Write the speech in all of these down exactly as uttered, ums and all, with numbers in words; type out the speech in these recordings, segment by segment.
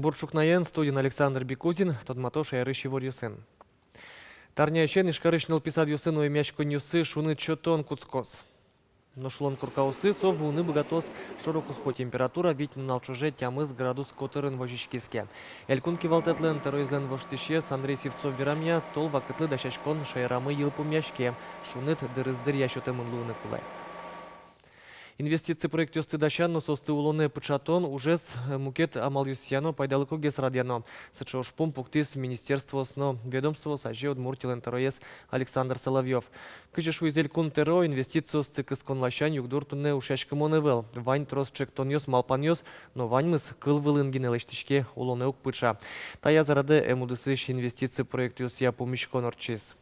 Бур ӵукнаен, студиын Александр Бекузин, тодмато шаерысь иворъёсын. Та арняысен Ижкарысь нылпи садъёсы но эмъяськонниосы шуныт сётон кутскоз. Нош улон коркаосы со вуыны быгатоз, шоро-куспо температура вить нунал ӵоже тямыс градус котырын возиськиз ке. Элькун кивалтэтлэн тӧроезлэн воштӥсез Андрей Сивцов верамъя, тол вакытлы дасяськон шаерамы йылпумъяське, шуныт дырыз дыръя сётэмын луыны кулэ. Инвестици проектъёсты дасян но соосты улонэ пыӵатон ужез, э, мукет амалъёсъя но пайдалыкогес радъяно. Сыӵе ужпум пуктӥз министерствоос но ведомствоос азе Удмуртилэн тӧроез Александр Соловьёв. Кызьы шуиз Элькун тӧро, инвестициосты кыскон ласянь югдур туннэ ушъяськымон ӧвӧл. Вань трос ӵектонъёс, малпанъёс, но ваньмыз кыл вылын гинэ лэсьтӥське, улонэ уг пыӵа. Таяз радэ эм удысысь инвестици проектъёсъя пумиськон ортчиз.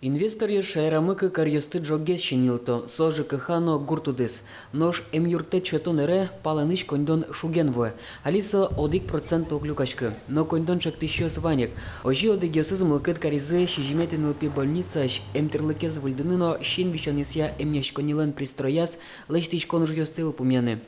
Инвесторъёс шаерамы кык ӧръёсты ӝоггес синйылто, со ЖКХ но гурт удыс. Нош эмъюрттэт сётон ӧре палэнысь коньдон шуген вуэ. Али со одӥг процент уг люкаськы. Но коньдон чектӥсьёс вань ик. Озьы одӥгъёсыз мылкыд каризы сизьыметӥ нылпи больницаысь эмтӥрлыкез выльдыны но син висёнъёсъя эмъяськоннилэн пристрояз лэсьтӥськон ужъёсты йылпумъяны.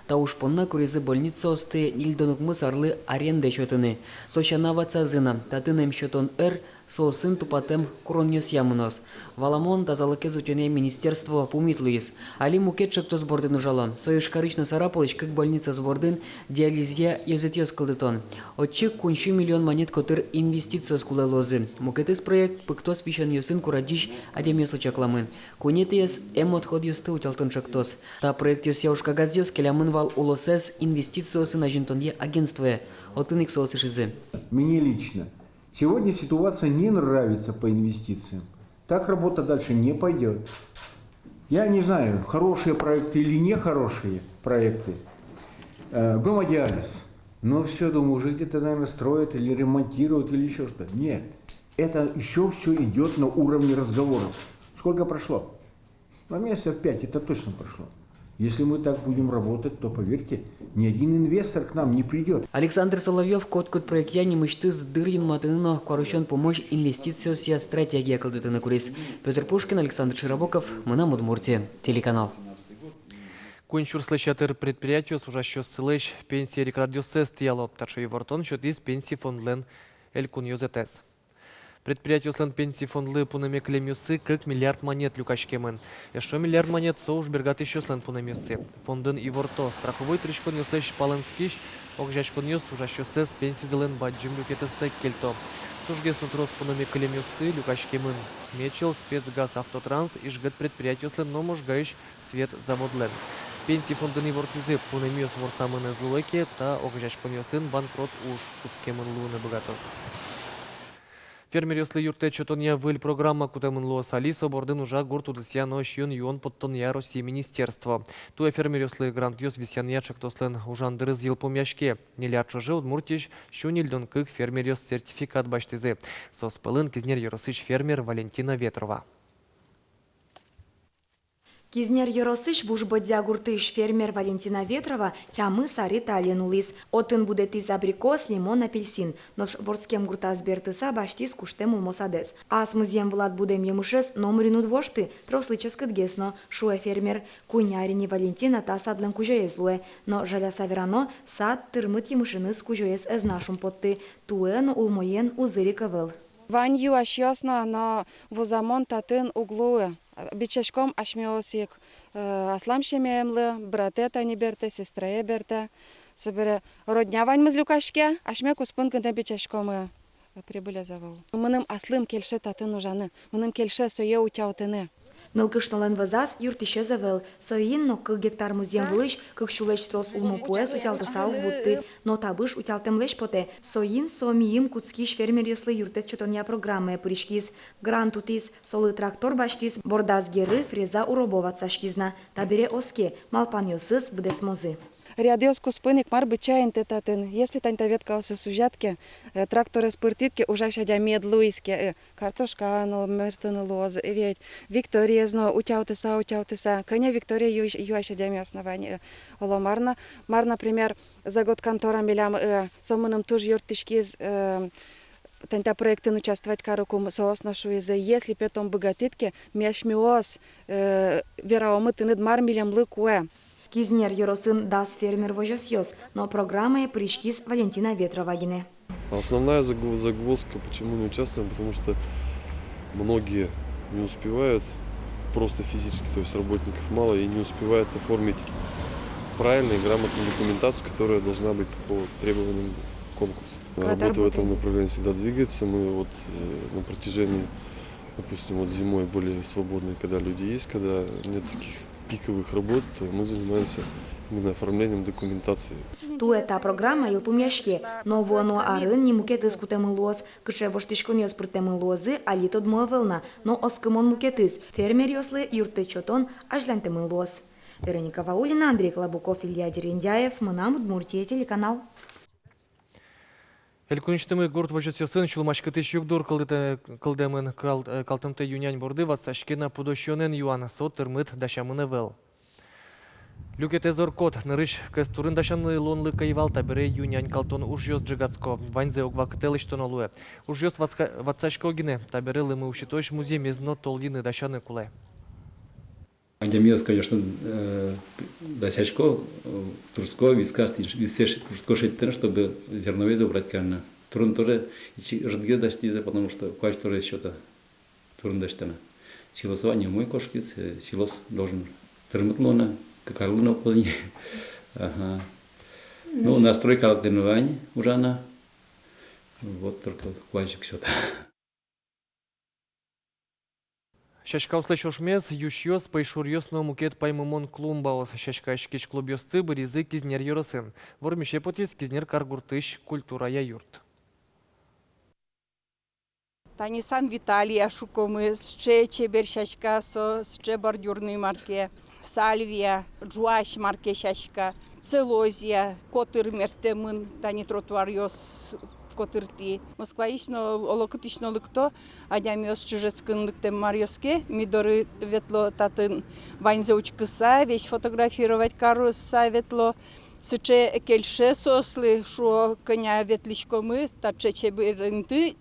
Та уж понна куризы больницаосты ньыльдон укмыс арлы арендае сётыны. Со сяна ватсазы на, татын эм сётон ӧр соосын тупатэм куронъёсъя мыноз. Валамон, тазалыкез утёнъя министерство пумит луиз. Али мукет ӵектос бордын ужало. Со Ижкарысь но Сарапулысь кык больницаос бордын диализъя ёзэтъёс кылдытон. Отчы куинь сю миллион манет котыр инвестициос кулэ луозы. Мукетыз проект пыктос висёнъёсын курадӟись адямиослы чакламын. Куинетӥез эм отходъёсты утялтон ӵектос. Та проектъёсъя ужкагазъёс келямын вал улосэз инвестициосын азинтонъя агентствое. Отын ик соос ышизы. Мне лично сегодня ситуация не нравится по инвестициям. Так работа дальше не пойдёт. Я не знаю, хорошие проекты или нехорошие проекты. Э, гемодиализ. Ну всё, думаю, уже где-то, наверное, строят или ремонтируют, или ещё что. Нет. Это ещё всё идёт на уровне разговоров. Сколько прошло? Ну, месяцев пять это точно прошло. Если мы так будем работать, то, поверьте, ни один инвестор к нам не придёт. Александр Соловьёв котькуд проектъя нимысьтыз дыр юнматыны но куарусён пумозь инвестициосъя стратегия кылдытыны куриз. Пётр Пушкин, Александр Широбоков, «Мынам Удмуртие» телеканал. Куинь сюрслэсь ятыр предприятиос ужасьёссылэсь пенсия эрикрадъёссэс тӥяло. Таӵе ивортон сётӥз Пенси фондлэн элькун ёзэтэз. Предприятиослэн пенси фондлы пунэме кылемъёссы кык миллиард манет люкаськемын. Эшшо миллиард манет — со ужбергатӥсьёслэн пунэмъёссы. Фондын иворто: страховой тыриськонъёслэсь палэнскись огазеяськонъёс ужасьёссэс пенсизылэн бадӟым люкетэстэк кельто. Тужгес но трос пунэме кылемъёссы люкаськемын Мечел, Спецгаз, Автотранс, Ижгыт предприятиослэн но Можгаысь Свет заводлэн. Пенси фондын ивортӥзы: пунэмъёс ворсамын ӧз луэ ке, та огазеяськонъёсын банкрот уж кутскемын луыны быгатоз. Фермеръёслы юрттэт сётонъя выль программа кутэмын луоз. Али со бордын ужа гурт удысъя но сиён-юон поттонъя Россия министерство. Туэ фермеръёслы грантъёс висъянъя ӵектослэн ужан дырыз йылпумъяське. Ньыль ар ӵоже Удмуртиысь сю ньыльдон кык фермеръёс сертификат басьтӥзы. Соос пӧлын Кизнер ёросысь фермер Валентина Ветрова. Кизнер ёросысь Вуж Бодья гуртысь фермер Валентина Ветрова тямыс арӥ талэн улӥз. Отын будэтӥз абрикос, лимон, апельсин. Нош вордскем гуртаз бертыса, басьтӥз куштэм улмо садэз. Ас музъем вылад будэм емышез номырин уд вошты, трослы ческытгес но, шуэ фермер. Куинь ар ини Валентина та садлэн кузёез луэ. Но жаляса верано, сад тырмыт емышеныз кузёез ӧз на шумпотты. Туэ но улмоен узыр ик ӧвӧл. Вань юасьёс но, но вузамон татын уг луы. Бичаськом асьмеос ик, э, аслам семьяемлы, братэ тани бертэ, сестрае бертэ. Собере родня ваньмыз люкаське, асьме куспын гинэ бичаськомы, э, прибылез ӧвӧл. Мыным аслым кельше татын ужаны, мыным кельше сое утялтыны. Нылкышнолэн вӧзаз юрттӥсез ӧвӧл. Соин но кык гектар музъем вылысь кык сюлэсь трос улмопуэз утялтыса уг вутты. Но табыш утялтэмлэсь потэ. Соин со миым кутскись фермеръёслы юрттэт сётонъя программае пыриськиз. Грант утӥз, солы трактор басьтӥз, бордаз геры, фреза, уробо ватсаськиз на. Табере оске, малпанъёсыз быдэсмозы. Рядъёс куспын ик мар быдӟа инты татын. Если тань та веткаосыз сузяд ке, э, тракторез пыртӥд ке, ужась адями ӧд луиз ке, э, картошка но мертыны луоз, э, ведь викториез но утялтыса, утялтыса. Кӧня виктория юась, юась адямиос но вань, э, оло мар но, мар, например, Заготконтора милям, э, со мыным туж юрттӥськиз, э, тань та проектын участвовать карыку, соос но шуизы, если пе тон быгатӥд ке, ми асьмеос, э, вераомы тыныд, мар милемлы кулэ. Кизнер ёросын дас фермер возёсъёс, но программае пыриськиз Валентина Ветрова гинэ. Основная загв-, загвоздка, почему не участвуем, потому что многие не успевают, просто физически, то есть работников мало, и не успевают оформить правильную и грамотную документацию, которая должна быть по требованиям конкурса. Работа в этом направлении всегда двигается. Мы вот, э, на протяжении, допустим, вот зимой более свободные, когда люди есть, когда нет таких пиковых работ, то мы занимаемся именно оформлением документации. Туэ та программа йылпумъяське, но вуоно арын ни мукетыз кутэмын луоз. Кыӵе воштӥськонъёс пыртэмын луозы, али тодмо ӧвӧл на, но оскымон мукетыз: фермеръёслы юрттэт сётон азьланьтэмын луоз. Вероника Ваулина, Андрей Клабуков, Илья Дерендяев, «Мынам Удмуртие» телеканал. Элькунысьтымы гурт возёсъёсын сюлмаськытӥсь югдур кылдытэ-, кылдэмын. Кал-, э, калтымтэ ю-нянь борды ватсаське на пудо сиёнэн юан, со тырмыт дасямын ӧвӧл. Люкетэз оркод, нырысь кӧс турын дасяны луонлык ӧй вал, табере ю-нянь калтон ужъёс ӝегатско. Ваньзэ ог вакытэ лэсьтоно луэ. Ужъёс ватска-, ватсасько гинэ, табере лымы усьытозь музъемез но толлыны, дасяны кулэ. Адямиос, конечно, э, дасясько, э, туртско, вискас, вискас туртско шедьтыны, чтобы зерновоез убрать карыны. Турын тоже ичи ӧжытгес дасьтӥзы, потому что куазь тоже ещё-то турын дасьтыны. Силосование умой кошкиз, э, силос должен тырмыт луыны, кык арлы но полни. Ага. Ну, настрой калыклэн вань ужаны. Вот только куазь ик сёто. Сяськаослэсь ошмес, юсьёс, пӧйшуръёс но мукет паймымон клумбаос. Сяськаськись клубъёсты быризы Кизнер ёросын. Вормисе потӥз Кизнер каргуртысь культурая юрт. Тани санвиталия шукомы, сыӵе чебер сяська со, сыӵе бордюрный марке, сальвия, ӝуась марке сяська, целозия, котыр мерттэмын, тани тротуаръёс котыртӥ. Москваысь но, олокытысь но лыкто адямиос чыжетскыны лыктэм маръёс ке, ми доры ветло, татын ваньзэ учкыса, весь фотографировать карыса ветло. Сыӵе кельше соослы, шуо, кӧня ветлӥськомы, таӵе чебер инты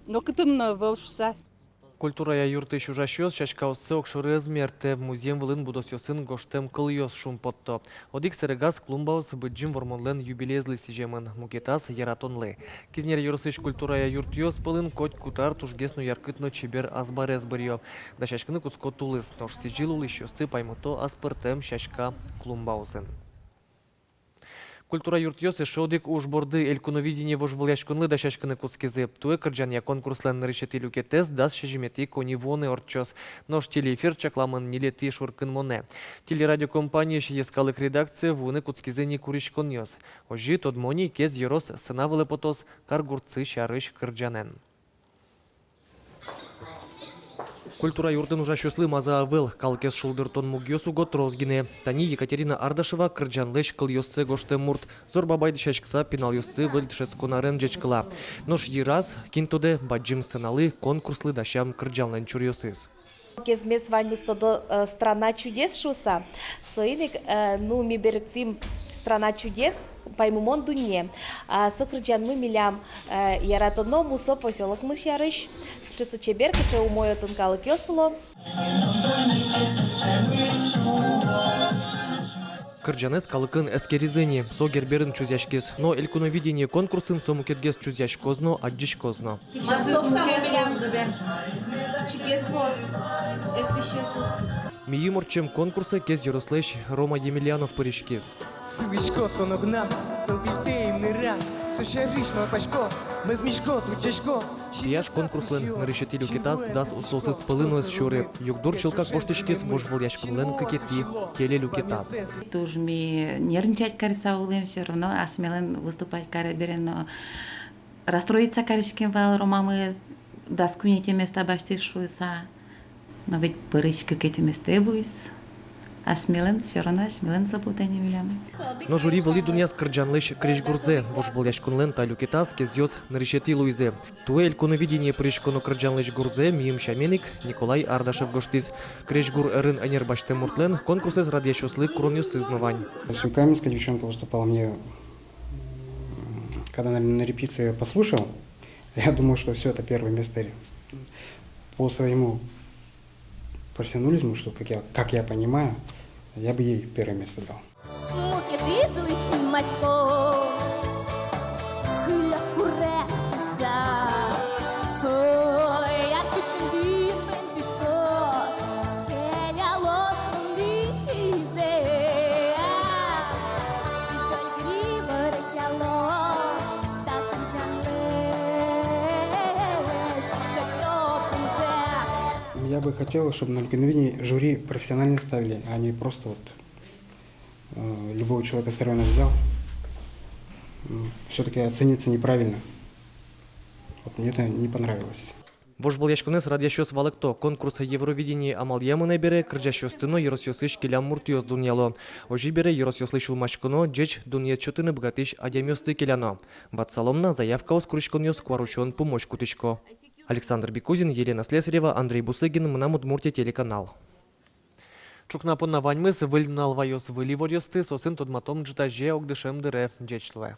нокытын но ӧвӧл шуса. Культурая юртысь ужасьёс сяськаоссэ огшоры ӧз мерттэ, музъем вылын будосъёсын гожтэм кылъёс шумпотто. Одӥг сэрегаз клумбаос Быдӟым Вормонлэн юбилеезлы сӥземын, мукетаз — яратонлы. Кизнер ёросысь культурая юртъёс пӧлын котькуд ар тужгес но яркыт но чебер азбарез быръё. Дасяськыны кутско тулыс, нош сӥзьыл улӥсьёсты паймыто аспӧртэм сяська клумбаосын. Культура юртъёс эшшо одӥг уж борды, «Элькуновидение» вожвылъяськонлы дасяськыны кутскизы. Туэ кырӟанъя конкурслэн нырысетӥ люкетэз дас сизьыметӥ коньывуонэ ортчоз. Нош телеэфир чакламын ньылетӥ шуркынмонэ. Телерадиокомпаниысь йӧскалык редакцие вуыны кутскизы ни куриськонъёс. Озьы тодмо ни, Кез ёрос сцена вылэ потоз каргуртсы сярысь кырӟанэн. Культура юртын ужасьёслы маза ӧвӧл, калыкез шулдыртон мугъёс уго трос гинэ. Тани Екатерина Ардашева, кырӟанлэсь кылъёссэ гожтэм мурт, зор бабай дӥсяськыса пиналъёсты выль дышетскон арен ӟечкыла. Нош йыраз, кин тодэ, бадӟым сценалы, конкурслы дасям кырӟанлэн чуръёсыз. Кезмес ваньмыз тодо, э, «Страна чудес» шуыса. Соин ик, э, ну, ми берыктӥм «Страна чудес», паймымон дунне. А со кырӟанмы милям, э, яратоно мусо посёлокмы сярысь. Кыӵе со чебер, кыӵе умой отын калыкъёс уло. Кырӟанэз калыкын эскеризы ни, со Герберын чузъяськиз. Но «Элькуновидение» конкурсын со мукетгес чузъяськоз но, адӟиськоз но. Мазы мукет милям зэбен. Чигес луоз, эктӥсьёсыз. Мийым ортчем конкурсэ Кез ёрослэсь Рома Емельянов пыриськиз. Сылӥсько тон огнам, тылпийтэ ымнырам, со сярысь малпасько, мӧзмисько, утчасько. Пияш конкурслэн нырысетӥ люкетаз дас устоосыз пӧлын но ӧз сюры. Югдур чылкак воштӥськиз вожвылъяськонлэн кыкетӥ телелюкетаз. Туж ми нервничать карыса улӥм, всё равно асьмелэн выступать каре бере но расстроиться кариським вал, Ромамы дас куинетӥ места басьтӥз шуыса. Но ведь пӧрысь кыкетӥ местэ вуиз. Асьмелэн, всё равно асьмелэн забота ни милям. Но жюри вылӥ дунъяз кырӟанлэсь крезьгурзэ. Вожвылъяськонлэн та люкетаз Кезъёс нырысетӥ луизы. Туэ «Элькуновидение» пыриськоно кырӟанлэсь гурзэ мийым сямен ик Николай Ардашев гожтӥз. Крезьгур ӧрын ӧнер басьтэм муртлэн конкурсэз радъясьёслы куронъёсыз но вань. С Каменской девчонка выступала, мне, м, когда на, на репетиции я послушал, я думал, что всё, это первое место. По своему профессионализму, что, как я, как я понимаю, Я бы ей первое место дал. Мукетызлы синмасько, кылёз куректыса. Ой, яркыт шунды пын пиштоз, келялоз шунды сизэ. Ӟольгыри ворекъялоз, та кырӟанлэсь шедьто пузэ. Я бы хотел, чтобы на Люкиновидении жюри профессионально ставили, а не просто вот э, любого человека с района взял, все-таки оценится неправильно. Вот мне это не понравилось. Вожвылъяськонэз радъясьёс валэкто: конкурс «Евровидение» амалъя мынэ бере, кырӟасьёсты но ёросъёсысь келям муртъёс дунъяло. Озьы бере, ёросъёслы сюлмаськоно ӟеч дунъет сётыны быгатӥсь адямиосты келяно. Ватсалом на, заявкаос, куриськонъёс куарусён пумозь кутӥсько. Александр Бекузин, Елена Слесарева, Андрей Бусыгин, «Мынам Удмуртие» телеканал. Ӵукна понна ваньмыз. Выль нунал ваёз выль иворъёсты, соосын тодматом ӝытазе огдышем дыре. Ӟеч луэ.